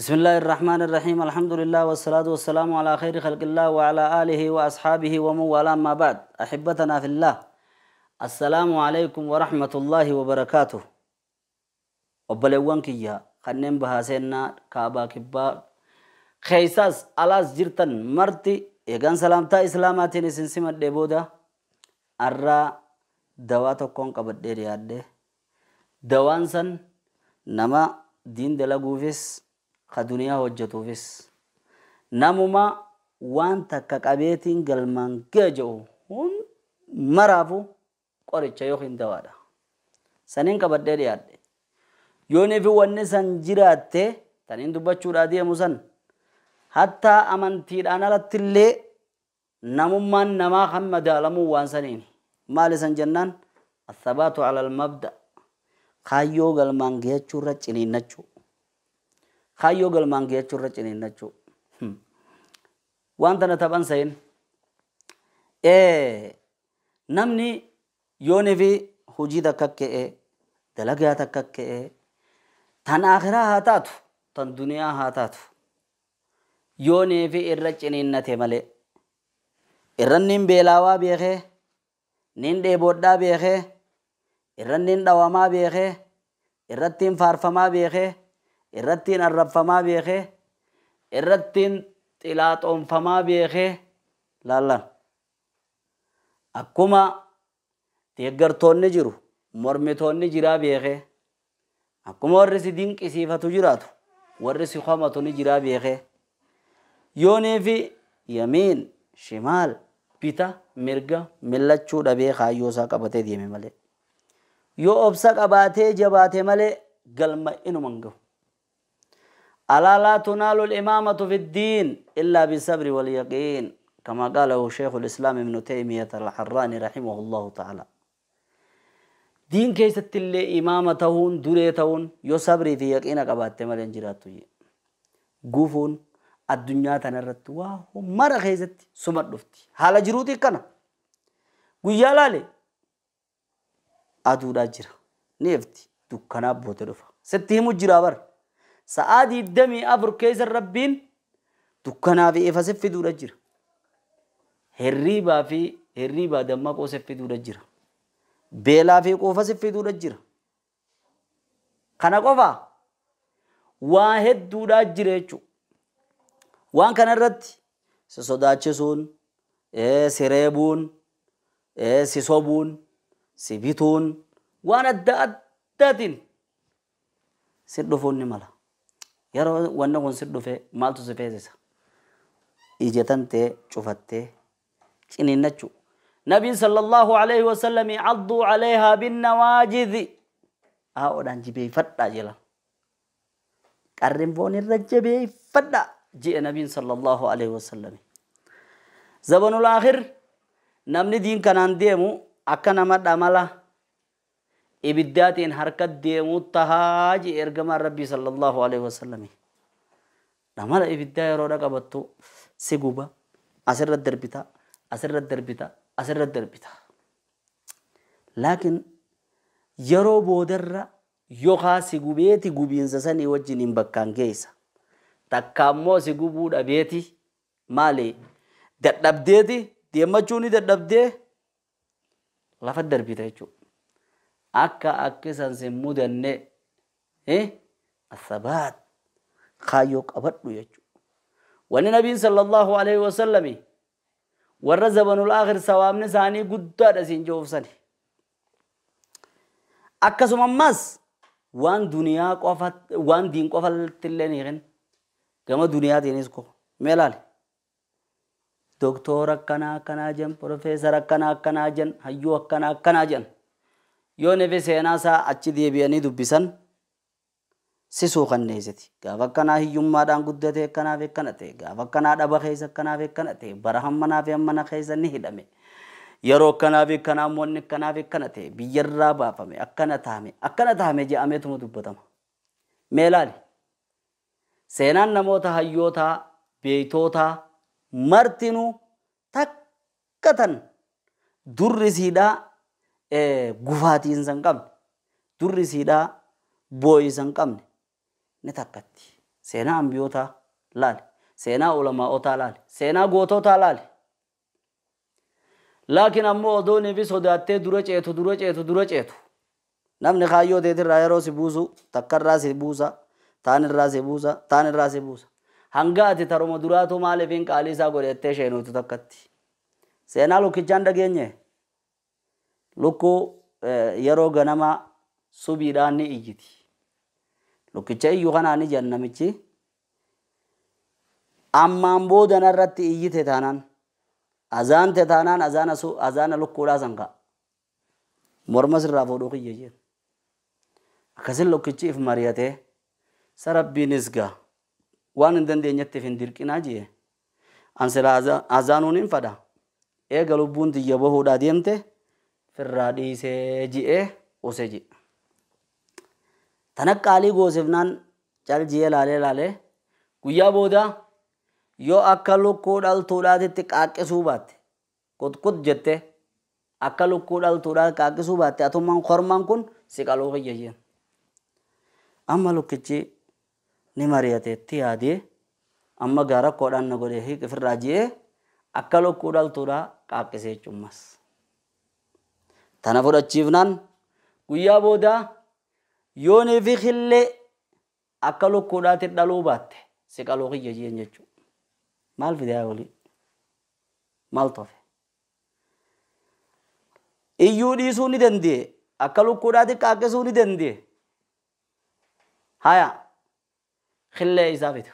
بسم الله الرحمن الرحيم. الحمد لله والصلاة والسلام على خير خلق الله وعلى آله وأصحابه ومن والاه، ما بعد. أحبتنا في الله، السلام عليكم ورحمة الله وبركاته. Obboleewwan kiyya kanneen bahaa seennaa, kaabaa, kibbaa, keessaas alaas jirtan marti, eegaan salaamtaa islaamaatiin isin simadhee booda, arraa dawaa tokkoon qabadhee dhiyaadhe. Dawaan san nama diin dalaguufis ka duniyaa hojjetuufis, namuma waan takka qabeetiin galmaan ga'e jedhu maraafu qoricha yookiin dawaadha. Saniin qabadhee dhiyaadhe. Yoonii fi wanni san jiraatte, taniin dubbachuudhaa deemu san, hattaa amantiidhaan alatti illee namummaan namaa kan madaalamuu waan saniin. Maali san jennaan, الثبات على المبدأ, kaayyoo galmaan gahachuu irra ciniinnachuu, kaayyoo galmaan gahachuu irra ciniinnachuu. Waan tana taphan sayin, namni yoonii fi hojii takka ka'ee, dalagaa takka ka'ee, tan akhiraa haa taatu, tan duniyaa haa taatu, yoonii fi irra ciniinnate malee, irra niin beelaawaa beekee, niin dheebodhaa beekee, irra niin dhawamaa beekee, irrattiin faarfamaa beekee, irrattiin arrabfamaa beekee, irrattiin xilaaxoonfamaa beekee, laallan akkuma deeggartoonni jiru mormitoonni jiraa beekee, akkuma warri si dinqisiifatu jiraatu warri si komatu ni jiraa beekee, yoonii fi yamiin shimaal, bita mirga millachuu dhabee kaayyoo isaa qabatee deeme malee, yoo obsa qabaatee jabaate malee, galma inuma hin gahu. ألا لا تنال الإمامة في الدين إلا بالصبر واليقين، كما قاله شيخ الإسلام ابن تيمية الحراني رحمه الله تعالى. Diin keessatti illee imaama ta'uun, duree ta'uun, yoo sabrii fi yaqiina qabaatte malee hin jiraattu. Gufuun addunyaa tanarratti waa mara keessatti suma dhufti. Haala jiruuti kana. Guyyaa laale, aduudhaa jira. Ni ifti, dukkanaa boote dhufa. Sitti himu jira bar. Sa'aa 24 keessa Rabbiin dukkanaa fi ifa si fiduudha jira. Hirriibaa fi hirriibaa dammaqoo si fiduudha jira. Beelaa fi quufa si fiduudha jira. Kana qofaa, waa hedduudhaa jira jechuudha. Waan kana irratti si sodaachisuun, si reebuun, si sobuun, si bituun, waan adda addaatiin si dhufuun ni mala. Yeroo wanni kun si dhufe maaltu si feesisa? Ija tantee cufattee ciniinnachuu. Nabiin صلى الله عليه وسلم عضوا عليها بالنواجذ. Haa'oodhaan jibeeffadhaa jedha. Qarrinfoon irra jabeeffadhaa jedhe Nabiin صلى الله عليه وسلم. زمن الآخر namni diin kanaan deemu akka nama dhamala ibiddaatiin harka deemuu tahaa jedhe ergamaan Rabbii صلى الله عليه وسلم. Dhamala ibiddaa yeroo qabattu si guba, asirra darbita, asirra darbita, asirra darbita. Laakiin yeroo boodarra yookaan si gubeeti gubiinsa sanii wajjin hin bakkaan geessa. Takka ammoo si gubuu dhabeeti, maali, dadhabdeeti deemmachuu ni dadhabdee lafa darbita jechuudha. Akka akkisan si mudanne الثبات, kaayyoo qabadhu jechuudha. Wanni Nabiin صلى الله عليه وسلم warra زمن الآخر sawaabni isaanii guddaadha siin joofsani. Akkasuma ammas waan duniyaa qofa, waan diin qofatti illee ni kenna. Gama duniyaatiinis qofa. Mee ilaali. Doktora akkanaa akkanaa jedhan, profeesara akkanaa akkanaa jedhan, hayyuu akkanaa akkanaa jedhan. Yoo nefe seenaa isaa achi deebi'anii dubbisan si suukanneessiti. Gaafa akkanaa hiyyummaadhaan guddate, akkanaaf akkana ta'e, gaafa akkanaa dhaba keessa akkanaaf akkana ta'e, bara hammanaa fi hammana keessa ni hidhame. Yeroo akkanaa fi akkanaa immoo inni akkanaaf akkana ta'e, biyyarraa baafame, akkana taame, akkana taame je'ameetuma dubbatama. Mee ilaali. Seenaan namoota hayyootaa, beeytootaa martinuu takka tan durri siidhaa gufaatiinsa hin qabne, durri siidhaa boo'isa hin qabne ni takkatti. Seenaa ambiyootaa laali. Seenaa ulamaa'otaa laali. Seenaa goototaa laali. Laakiin ammoo odoonii fi sodaattee dura ceetu dura ceetu dura ceetu. Namni kaayyoo teetirraa yeroo si buusu takkarraa si buusa, taanirraa si buusa, taanirraa si buusa. Hanga ati taruma duraatu maaliifin qaalii isaa godhettee sheenuutu takkatti. Seenaa lukkichaan dhageenye lukkuu yeroo ganama subiidhaan ni iyyiti. Lukkicha iyyuu kanaan ni jedhan namichi ammaan booda narratti iyyite taanaan azaante taanaan azaana lukkuudhaa san ka'a. Morma sirraa fuudhuu kiyya jeen. Akkasin lukkichi if mari'atee sa rabbiinis gaa waan hin dandeenyettiif hin dirqinaa jee. An sila azaanuun hin fadha. Eega lubbuun tiyya bahuudhaa deemte firraa dhiisee ji'ee use ji'e. Tana qaalii goosifnaan cal ji'ee laalee laalee guyyaa booda yoo akka lukkuu dhaltuudhaatitti qaaqqisuu baatte kutkud jette akka lukkuu dhaltuudhaa qaaqqisuu baatte atummaan kormaan kun si qaluu kiyya jeen. Amma lukkichi ni mari'ateetti yaadee amma gaa rakkoodhaan na godhee hiiqi firraa ji'ee akka lukkuu dhaltuudhaa qaaqqisee jechuummas. Tana fudhachiifnaan guyyaa booda yoonii fi killee akka lukkuudhaatti dhaluu baatte si qaluu kiyya jeen jechuudha. Maal fide yaa olii? Maal tofe? Iyyuu dhiisuu ni danda'e. Akka lukkuudhaatti qaaqqisuu ni danda'e. Haya killee isaa fida.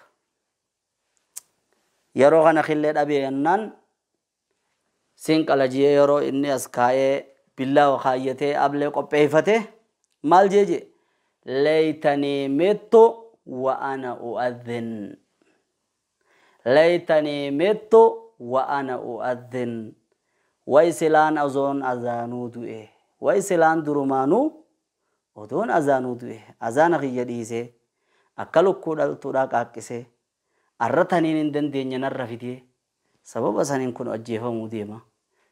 Yeroo kana killee dhabee jennaan siin qala jee yeroo inni as kaa'ee billaa kaayyatee ablee qopheeffatee maal jee jee leeytanii mittu wa ana u'adhin. Leeytanii mittu wa ana u'adhin. Way silaan ozoon azaanuu du'e. Way silaan durumaanuu odoon azaanuu du'e. Azaana kiyya dhiisee akka lukkuu dhaltuudhaa qaaqqisee arra taniin hin dandeenye narra fidee sababa saniin kun ajjeefamuu deema.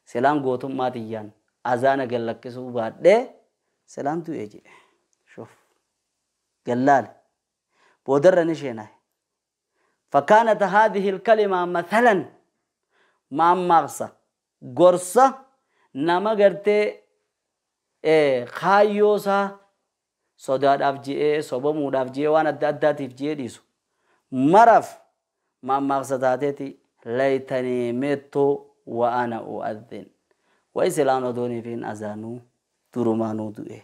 Silaan gootummaa tiyyaan azaana gallakkisuu baadhee silaan du'e jedhe. Shuf gallaale boodarra ni sheenaye. فكانت هذه الكلمة مثلا ما مغصى قرصة نما قرتي خايوسا صداد أفجي صوبمود أفجي وانا أدات أفجي ديسو مرف ما مغصى تاتي ليتني مت وأنا أؤذن وإسلام دوني فين أذانو ترمانو دوئه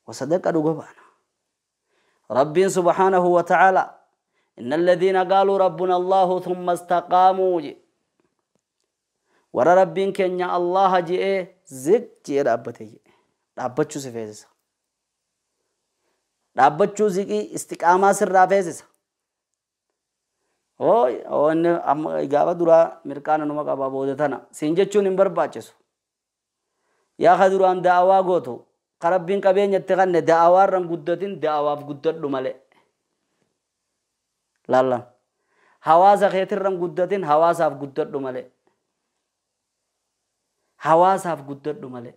وصدق رجبانا رب سبحانه وتعالى إن الذين قالوا ربنا الله ثم استقاموا جي ورا ربين كنيا الله جي زك جي رابته رابتشو سفيزس رابتشو زكي استقامة سر رافيزس أو إن إجابة درا مركان نما كباب بودتنا سينجتشو نمبر باتشو يا خدران دعوة قوتو قربين كبين يتغنى دعوة رم قدتين دعوة قدت لمله لالا hawaasa keetirran guddatin hawaasaaf guddadhu malee. Hawaasaaf guddadhu malee.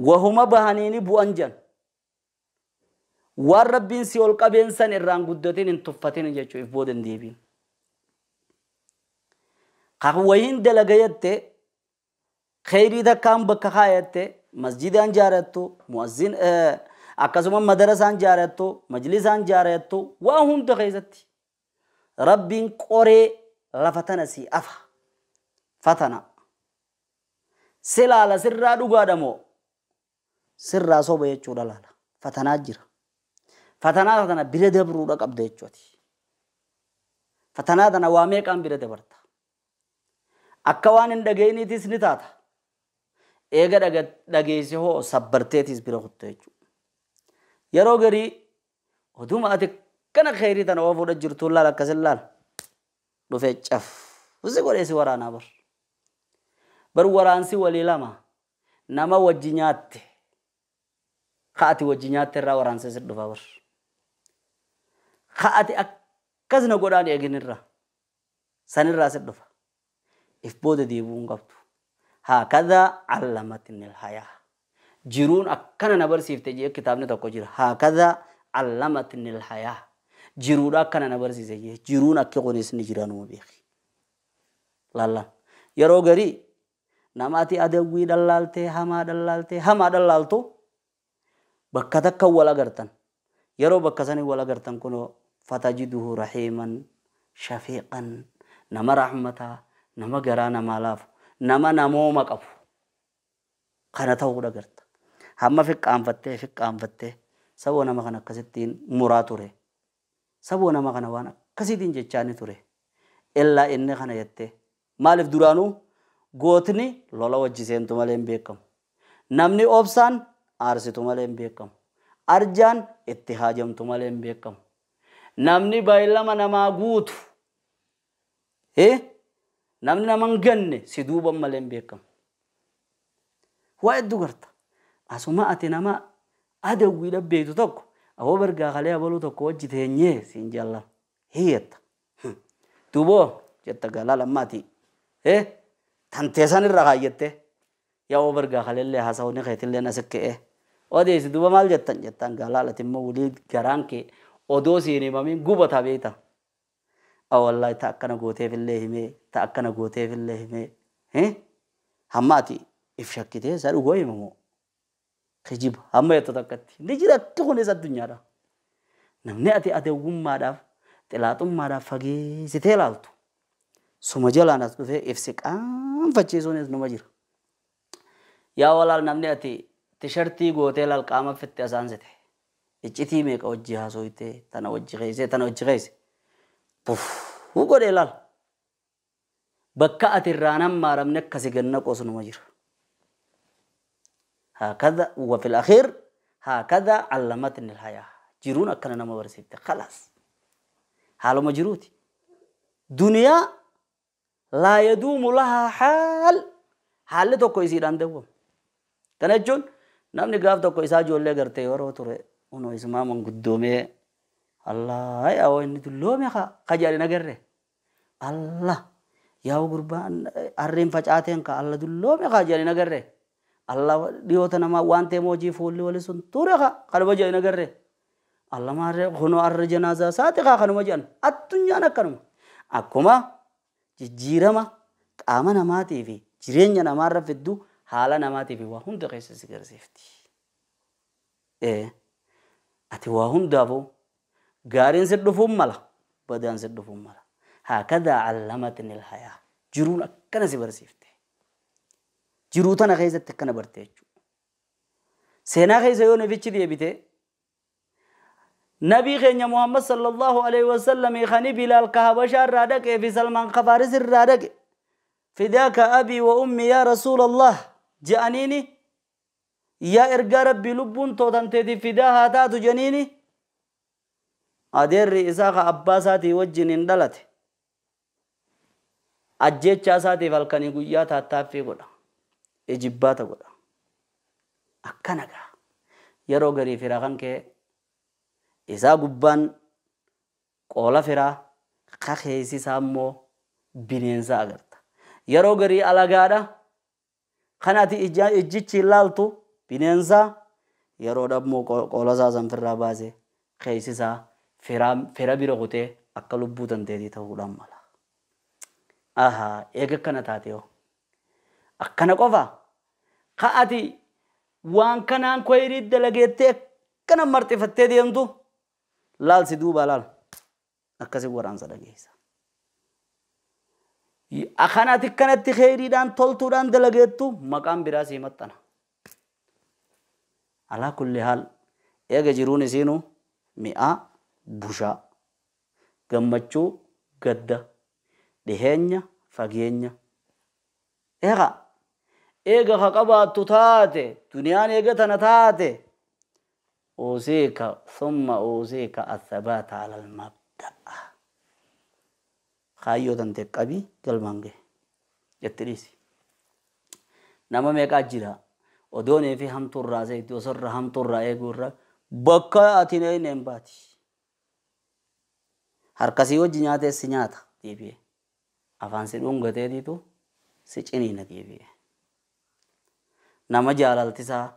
Wahuma bahaniini bu'an jan. Waan rabbiin si ol qabeen san irraan guddatin hin tuffatin jechuu if booda hin deebiin. Wayiin dalaga jette kheyrii takkaan bakka kaayatte masjidaan jaarattu muazzin akkasuma madarasaan jaarattu majlisaan jaarattu waa hunda keessatti rabbiin qoree lafa tana si afa fatana si laala sirraa dhugaadha moo sirraa soba jechuudha laala fatanaa jira fatanaa tana bira dabruudha qabda jechuuti fatanaa tana waa meeqaan bira dabarta akka waan hin dhageenyiitis ni taata eega dhageesse hoo sabbarteetis bira kutta jechuudha. Yeroo garii oduma ati kana kheyrii tana waa fuudha jirtu laal akkasin laal dhufee caf si godhee si waraanaa bar. Bar waraansi walii lama nama wajji nyaatte ka ati wajji nyaatte irraa waraansa si dhufa bar. Ka ati akkasina godhaan eeginirra sanirraa si dhufa. If booda deebi'uu hin qabdu. هكذا علمتني الحياة. جيرون أكنا نبرسيف تجي كتابنا تكوجر. هكذا علمتني الحياة. Jiruudha akkana na barsiise jee. Jiruun akka kunis ni jira numa beeki. Laallaan. Yeroo garii nama ati adawwii dhallaaltee hamaa dhallaaltee hamaa dhallaaltu bakka takka wal agartan. Yeroo bakka sanii wal agartan kunoo fatajiduhu rahiiman shafiiqan nama rahmataa nama garaa namaa laafu nama namooma qabu kana ta'uu agarta. Hamma fiqqaanfattee fiqqaanfattee saboo nama kana akkasittiin muraa ture. Saboo nama kana waan akkasiitiin jechaani ture. Illaa inni kana jettee maaliif duraanuu gootni lola wajji seentu malee hin beekamu. Namni obsaan aarsitu malee hin beekamu. Arjaan itti haajamtu malee hin beekamu. Namni baay'ilama namaa guutu. Namni nama hin ganne si duuban malee hin beekamu. Waa hedduu garta. Asuma ati nama adawwii dhabbeetu tokko awoo bargaa kalee abaluu tokko wajji teenyee siin jaallan. Hiyyetta. Duuboo jetta galaa lammaati. Tantee san irra kaayyattee yaa awoo bargaa kaleellee haasawni keetillee as ka'ee. Odeessi duuba maal jettan jettaan galaa ati immoo walii garaan kee odoo siin himamiin gubata beekta. Wallaahi ta akkana gooteefillee himee ta akkana gooteefillee himee. Hamma ati if shakkitee isa dhugoo himamoo. Kijiba hamma jettu takkatti ni jira akki kunis addunyaadha. Namni ati adawwummaadhaaf xilaaxummaadhaaf fageessitee ilaaltu. Suma jalaan as dhufee ibsi qaanfachiisuunis numa jira. Yaa walaal namni ati tishartii gootee laal qaama fitte asaansite. Iccitii meeqa wajji haasoytee tana wajji keesse tana wajji keesse. Puffuu godhee laal. Bakka ati irraa hammaaramne akkasi ganna qoosu numa jira. هكذا وفي الأخير هكذا علمتني الحياة. جيرون أكنا نما ورسيت خلاص. حالو مجروتي. دنيا لا يدوم لها حال. حال تو کوئی سیران دیو. تنجون نمني غاف تو کوئی سا جولے کرتے اور وہ تورے انہوں اس ماں منگدو میں اللہ یا وہ ان دلو میں خجاری نہ کر رہے. اللہ یا وہ قربان اریم فچاتے ہیں کا اللہ دلو میں خجاری نہ کر رہے. اللہ دیوتا نما وانتے موجی فولی والی سن تورے خا خلو جائے نہ کر رہے. اللہ مارے خنو ار جنازہ ساتھ خا خنو جان اتنیا نہ کروں. اکما جیرما قام نماتی فی jireenya namaarra fiddu haala namaatii fi waa hunda keessa si garsiifti. Ati waa hundaafuu gaariin si dhufuun mala badaan si dhufuun mala. Haakadaa allamatni alhayaa jiruun akkana si barsiifte. Jiruu tana keessatti akkana barte jechuudha. Seenaa keessa yoo nabichi deebite nabii keenya Muhammad sallallahu alaihi wasallam kani Bilaal ka Habashaa irraa dhaqee fi Salmaan ka Faaris irraa dhaqe فداك أبي وأمي يا رسول الله جانيني يا إرجع ربي لبون توتنتي فداها تاتو جنيني أدير إساق أباساتي وجنين دلت أجيت شاساتي فالكني قياتا تافي قدا إجباتا قدا أكنغا يرو غري فراغن كي إسا قبان قولا فرا خخيسي سامو بنينسا أغر yeroo garii alagaadha kan ati ijjichi ilaaltu bineensa yeroo dhabmoo qoola isaa san firraa baase keessi isaa fira bira kutee akka lubbuu dandeetii ta'uudhaan mala. Ahaa eega akkana taate yoo akkana qofa ka ati waan kanaan koyirii dalageettee akkana marxifattee deemtu laalsi duuba laal akkasi waraansa dhageessa. Akkanatti kanatti kheyriidhaan toltuudhaan dalageettu maqaan biraa sii maxxana. Alaa kulli haal eega jiruun isiinuu mi'aa bushaa gammachuu gadda dhiheenya fageenya. Eega eega ka qabaattu taate duniyaan eega tana taate usiika summa usiika athabaata ala almabda'a. Kaayyoo tante qabii galmaan gahe jetti dhiisi. Nama meeqaa jira odoonii fi hamtuurraa seetti osorra hamtuurraa eeguurra bakka ati hin eegne hin baati. Harkasii wajji nyaatee si nyaata deebi'ee. Afaan si dhungateetiitu si ciniina deebi'ee. Nama jaalalti isaa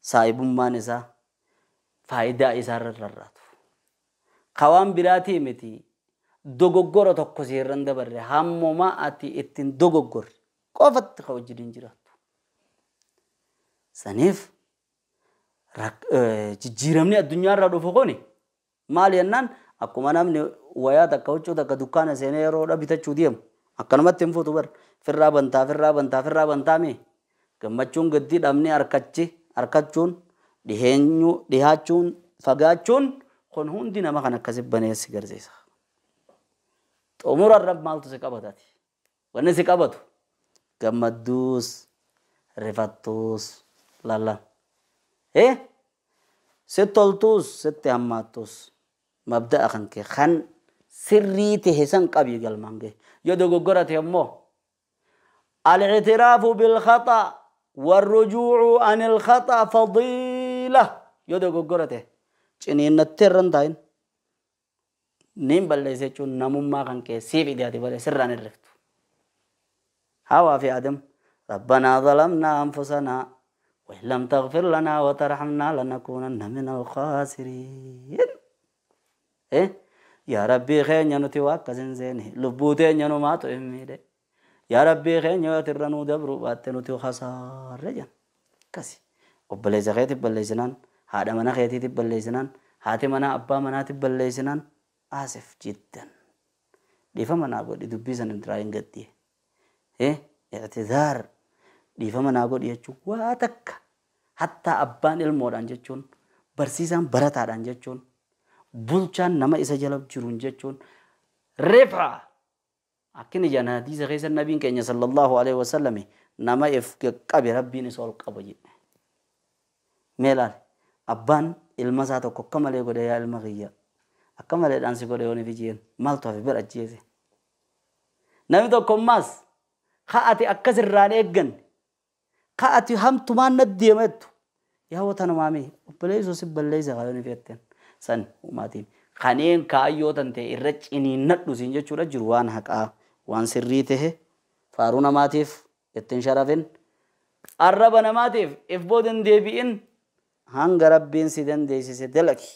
saayibummaan isaa faayidaa isaarra rarraatu. Kawaan biraatii miti dogoggora tokko seerran dabarre hammuma ati ittiin dogoggorre qofatti ka wajjiniin jiraattu. Saniif jijjiiramni addunyaarraa dhufu kuni maal jennaan akkuma namni wayaa takka huccuu takka dukkaana seenee yeroodha bitachuu deemu akkanumatti hin fuutu bar firraa bantaa firraa bantaa firraa bantaa mee gammachuun gaddi dhabni harkachuun dhiheenyuu dhihaachuun fagaachuun kun hundi nama kan akkasi banee si garsiisa. Xumura irra maaltu si qabatati? Wanni si qabatu gammadduus rifattuus lallan. Si toltuus sitti hammaattuus mabda'a kan kee kan sirrii tahe san qabii galmaan gahe. Yoo dogoggora ta'e immoo al-i'tiraafu bil-khata warrujuucu anil khata fadiila. Yoo dogoggora ta'e ciniinnattee irra hin taa'in. Niin balleessa jechuun namummaa kan kee siif idaate malee sirraan hin riftu. Hawaa fi Adam rabbanaa zalamnaa anfusanaa wa in lam taghfir lanaa wa tarhamnaa lanakuunanna minal khaasiriin. Yaa Rabbii keenya nuti waa akkas hin seene lubbuu teenya numaatu hin miidhe. Yaa Rabbii keenya yoo ati irra nuu dabruu baatte nuti khasaarre jenna. Akkasi obboleessa keetiif balleessinaan haadha mana keetiitiif balleessinaan haati manaa abbaa manaatiif balleessinaan asif jiddan. Dhiifama naa godhi dubbii sana irraa hin gadhiye. I'tizaar dhiifama naa godhi jechuun waa takka hattaa abbaan ilmoodhaan jechuun barsiisaan barataadhaan jechuun bulchaan nama isa jala jiruun jechuun rifa akkini jedhan hadiisa keessa nabiin keenya sallallahu alaihi wasallam nama if qabe rabbiin isa ol qaba jedhe. Mee ilaali abbaan ilma isaa tokko akka malee godhe yaa ilma kiyya akka maleedhaan si godhe yoon ifi jeen maaltu hafe bira ajjeese. Namni tokko ammaas ka ati akkas irraan eegganne ka ati hamtumaan na deemettu yaa watanumaa mee obboleessoo si balleessa kaa yoon ifi jetteen san umaatiin kaneen kaayyoo tan ta'e irra ciniinnadhu siin jechuudha jiru waan haqaa waan sirrii tahe faaruu namaatiif ittiin sharafin arraba namaatiif if booda hin deebi'in hanga rabbiin si dandeessise dalagi.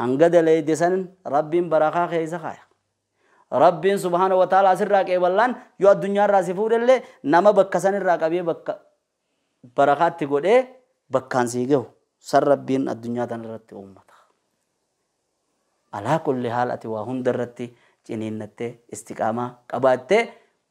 Hanga dalayde san rabbiin barakaa keessa kaaya. Rabbiin subhaana wa ta'ala asirraa qeeballaan yoo addunyaarraa si fuudhellee nama bakka sanirraa qabee bakka barakaatti godhee bakkaan sii gahu san rabbiin addunyaa tanarratti uummata. Alaa kulli haal ati waa hundarratti ciniinnattee istiqaamaa qabaattee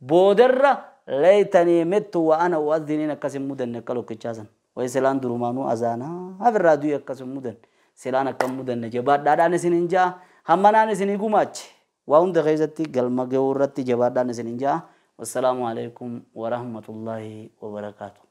boodarra leeytanii mittu wa ana u'adhiniin akkas hin mudanne akka lokkichaa san. Wayi silaan durumaanuu azaanaa hafirraa du'e akkas hin mudanne. Silaan akka hin mudanne jabaadhaadhaan isin hin ja'a. Hammanaan isinii gumaache. Waa hunda keessatti galma gahuu irratti jabaadhaan isin hin ja'a. Wassalaamu alaikum warahmatullaahi wabarakaatuh.